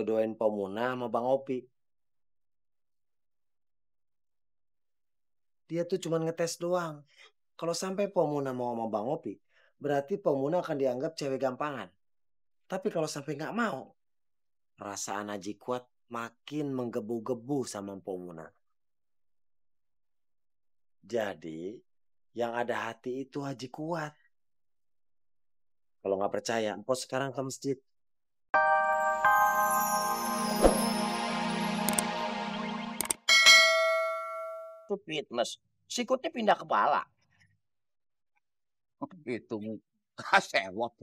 ngejodohin Pomuna sama Bang Opi. Dia tuh cuma ngetes doang. Kalau sampai Pomuna mau sama Bang Opi, berarti Pomuna akan dianggap cewek gampangan. Tapi kalau sampai nggak mau, perasaan Haji Kuat makin menggebu-gebu sama Pomuna. Jadi, yang ada hati itu Haji Kuat. Kalau nggak percaya, empok sekarang ke masjid. Itu fitness. Sikutnya pindah kepala. Itu sewot.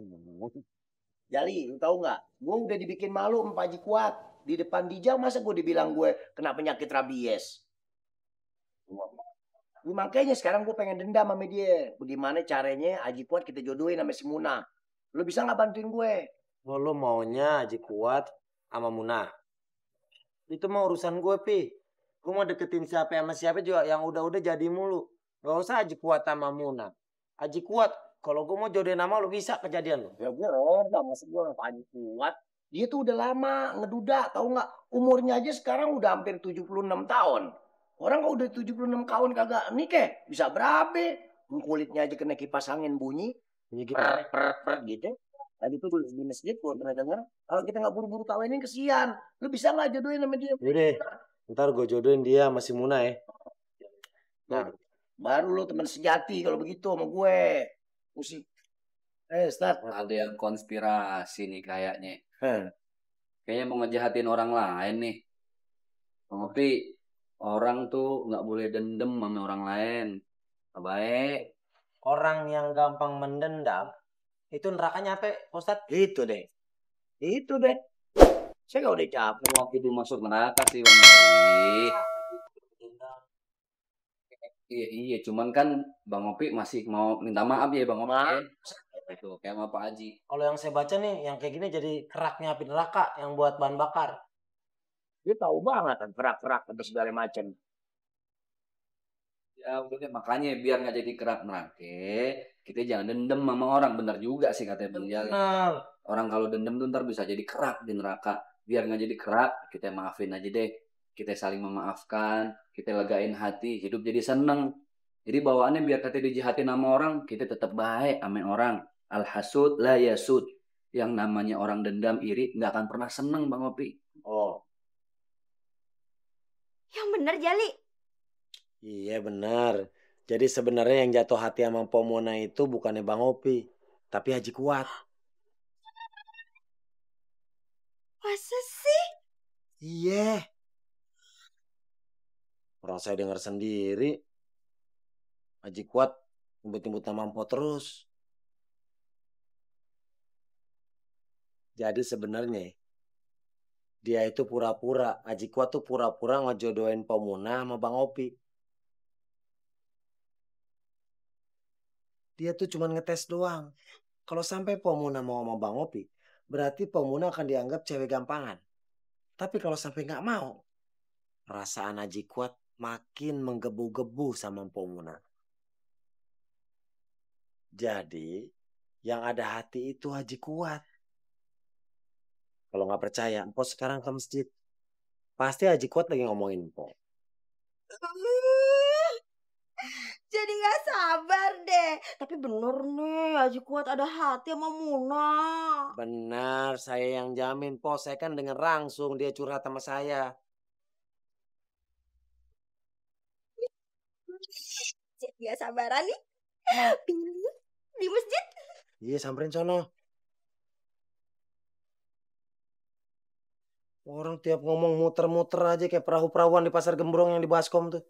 Jali, lu tahu nggak? Gue udah dibikin malu sama Pak Haji Kuat. Di depan Dijal masa gue dibilang gue kena penyakit rabies. Makanya sekarang gue pengen dendam sama dia. Bagaimana caranya Haji Kuat kita jodohin sama si Muna. Lu bisa nggak bantuin gue? Oh, lu maunya Haji Kuat sama Muna. Itu mah urusan gue, Pi. Gue mau deketin siapa sama siapa juga yang udah-udah jadi mulu. Gak usah Haji Kuat sama Muna. Haji Kuat, kalau gue mau jodohin nama lu bisa kejadian lu. Ya gue reda, maksud gue Pak Haji Kuat. Dia tuh udah lama ngeduda, tahu nggak? Umurnya aja sekarang udah hampir 76 tahun. Orang kalau udah 76 tahun kagak nikah, bisa berapa? Kulitnya aja kena kipas angin bunyi. Bunyi gimana? Per gitu. Tadi tuh di masjid gue pernah dengar, kalau kita nggak buru-buru kawinin kesian. Lu bisa nggak jodohin sama dia? Yaudah, ntar gue jodohin dia sama si Muna ya. Nah, baru lu teman sejati kalau begitu sama gue. Musik. Start. Ada yang konspirasi nih kayaknya. Heh. Kayaknya mau ngejahatin orang lain nih. Tapi orang tuh nggak boleh dendam sama orang lain. Nggak baik. Orang yang gampang mendendam, itu nerakanya apa, Ustadz? Itu deh. Saya gak udah capek. Waktu itu masuk neraka sih Bang Opi. Iya, cuman kan Bang Opi masih mau minta maaf ya Bang Opi. Itu kayak sama Pak Haji. Kalau yang saya baca nih, yang kayak gini jadi keraknya api neraka yang buat bahan bakar. Dia tahu banget kan kerak-kerak atau segala macam. Ya udah deh, makanya biar nggak jadi kerak neraka, kita jangan dendam sama orang. Benar juga sih katanya Bang Jali. Benar. Orang kalau dendam tuh ntar bisa jadi kerak di neraka. Biar nggak jadi kerak, kita maafin aja deh. Kita saling memaafkan, kita legain hati, hidup jadi seneng. Jadi bawaannya biar kita dijahatin sama orang, kita tetap baik sama orang. Al-hasud la yasud. Yang namanya orang dendam iri nggak akan pernah seneng Bang Opi. Oh. Yang bener Jali. Iya benar. Jadi sebenarnya yang jatuh hati sama Pomona itu bukannya Bang Opi, tapi Haji Kuat. Masa sih? Iya. Orang saya dengar sendiri. Haji Kuat nyebut-nyebut nama Mpok terus. Jadi sebenarnya dia itu pura-pura. Haji Kuat tuh pura-pura ngejodohin Pomona sama Bang Opi. Dia tuh cuma ngetes doang. Kalau sampai Pomuna mau sama Bang Opi, berarti Pomuna akan dianggap cewek gampangan. Tapi kalau sampai nggak mau, perasaan Haji Kuat makin menggebu-gebu sama Pomuna. Jadi, yang ada hati itu Haji Kuat. Kalau nggak percaya, Mpok sekarang ke masjid. Pasti Haji Kuat lagi ngomongin Mpok. Jadi gak sabar deh. Tapi bener nih, Haji Kuat ada hati sama Muna. Benar, saya yang jamin, Mpok. Saya kan denger langsung dia curhat sama saya. Jadi gak sabaran nih. Pingin di masjid. Iya, samperin sono. Orang tiap ngomong muter-muter aja kayak perahu-perahuan di pasar Gembrong yang di Baskom tuh.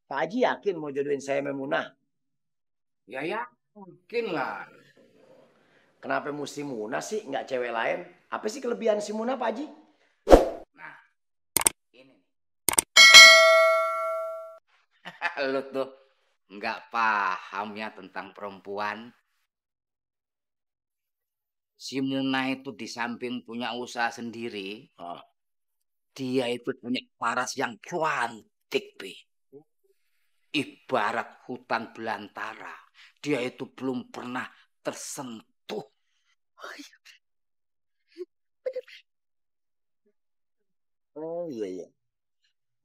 Pak Haji yakin mau jodohin saya sama Muna? Ya, mungkin lah. Kenapa mesti Muna sih, nggak cewek lain? Apa sih kelebihan si Muna, Pak Haji? Nah, ini. Lu tuh nggak paham ya tentang perempuan. Si Muna itu di samping punya usaha sendiri, dia itu punya paras yang cantik, Pi. Ibarat hutan belantara. Dia itu belum pernah tersentuh. Oh iya iya.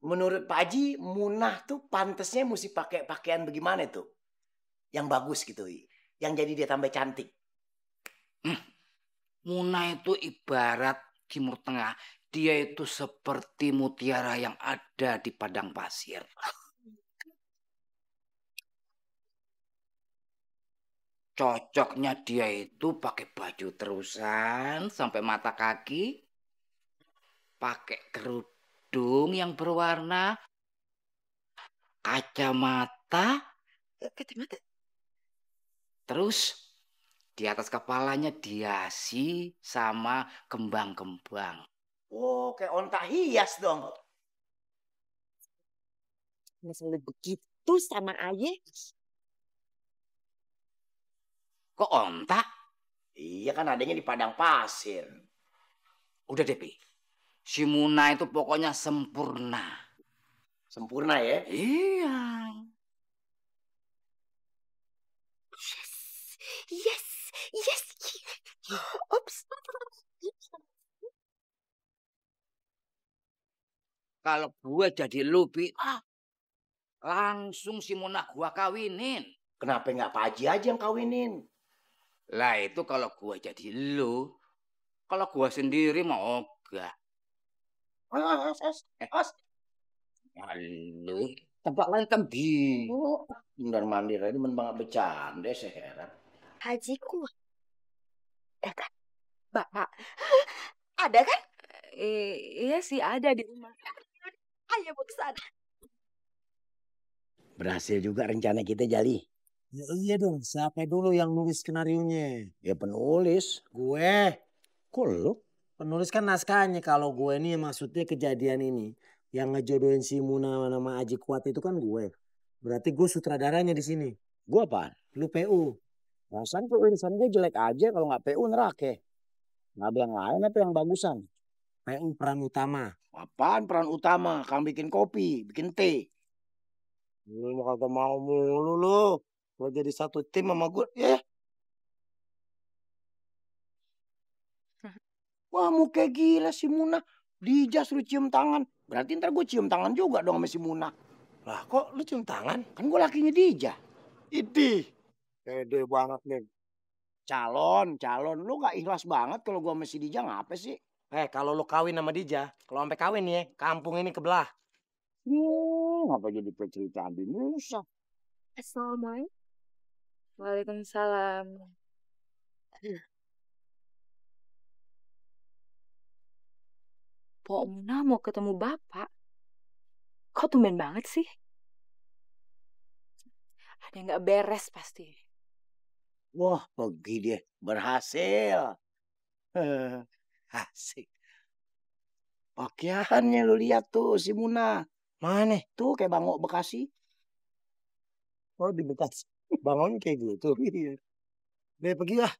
Menurut Pak Haji, Munah tuh pantesnya mesti pakai pakaian bagaimana tuh? Yang bagus gitu, yang jadi dia tambah cantik. Muna itu ibarat Timur Tengah. Dia itu seperti mutiara yang ada di padang pasir. Cocoknya dia itu pakai baju terusan sampai mata kaki. Pakai kerudung yang berwarna. Kacamata. Terus di atas kepalanya dihiasi sama kembang-kembang. Oh, kayak onta hias dong. Masih begitu sama ayah. Kok ontak? Iya kan adanya di padang pasir. Udah deh, Pi. Si Muna itu pokoknya sempurna. Sempurna ya. Iya. Yes, yes. Oops. Kalau gue jadi lu, Pi, langsung si Muna gua kawinin. Kenapa nggak Pak Haji aja yang kawinin? Lah itu kalau gue jadi lu. Kalau gue sendiri mau ogah. Lu tempat lain kan di. Bener mandir ini men banget bercanda saya heran. Hajiku. Ada kan? Bapak. Ada kan? Iya sih ada di rumah. Ayo Bu ke sana. Berhasil juga rencana kita, Jali. Ya, iya dong, siapa dulu yang nulis skenarionya? Ya penulis. Gue. Kok lu? Penulis kan naskahnya. Kalau gue ini maksudnya kejadian ini. Yang ngejodohin si Muna nama Aji Kuat itu kan gue. Berarti gue sutradaranya di sini. Gua apaan? Lu PU. Rasanya tulisan gue jelek aja kalau nggak PU neraka. Nggak ada yang lain atau yang bagusan? PU peran utama. Apaan peran utama? Kang bikin kopi, bikin teh. Lu mau kagak mau mulu lu. Lo jadi satu tim sama gue. Wah mau kayak gila si Muna. Dija suruh cium tangan. Berarti ntar gue cium tangan juga dong sama si Muna. Lah kok lu cium tangan? Kan gue lakinya Dija. Idih. Pede banget nih. Calon. Lu gak ikhlas banget kalau gue sama si Dija ngapa sih? Kalau lu kawin sama Dija. Kalau sampai kawin ya, kampung ini kebelah. Ngapa jadi perceritaan di Nusa? Assalamualaikum. Waalaikumsalam. Pok Muna mau ketemu Bapak. Kok tumben banget sih? Ada yang gak beres pasti. Wah pergi dia. Berhasil. Asik. Pakaiannya lu lihat tuh si Muna. Mana? Tuh kayak Bangok Bekasi. Oh di Bekasi. Bangun kayak gitu. Deh pergi lah.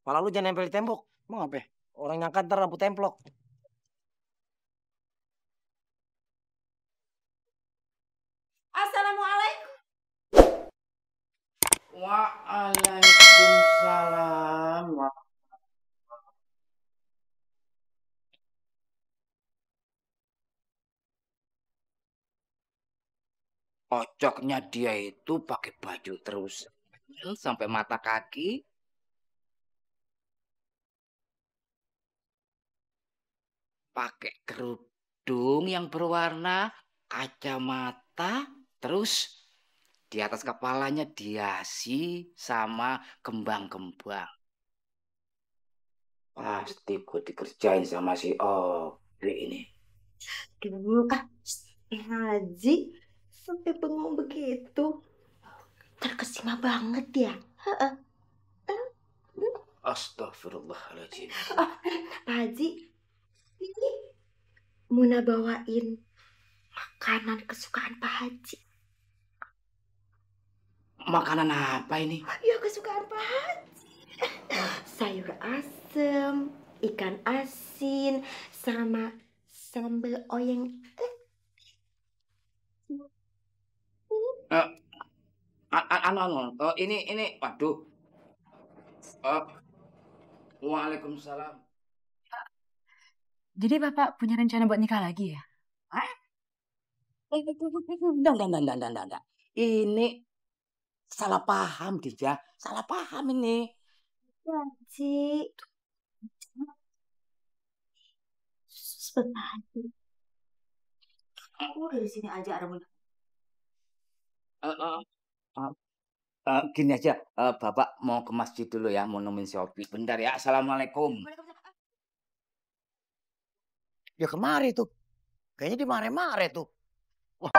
Kepala lu jangan nempel di tembok. Mau apa? Orang nyangka ntar lampu templok. Assalamualaikum. Waalaikumsalam. Cocoknya dia itu pakai baju terus sampai mata kaki. Pakai kerudung yang berwarna, kacamata, terus di atas kepalanya dihiasi sama kembang-kembang. Pasti gue dikerjain sama si Obli ini. Dulu Haji sampai bengong begitu. Terkesima banget ya. Astagfirullahaladzim. Pak Haji, ini Muna bawain makanan kesukaan Pak Haji. Makanan apa ini? Ya kesukaan Pak Haji. Sayur asem, ikan asin, sama sambal oyeng. Ini, waduh. Waalaikumsalam. Jadi Bapak punya rencana buat nikah lagi ya? Enggak. Ini salah paham, Dinja. Salah paham ini. Ya, Ci. Sebentar. Aku dari sini aja ada bener. Eh, eh, Gini aja, Bapak mau ke masjid dulu ya, mau nemuin Sophie. Bentar ya, Assalamualaikum. Ya kemari tuh. Kayaknya dimare-mare tuh. Wah.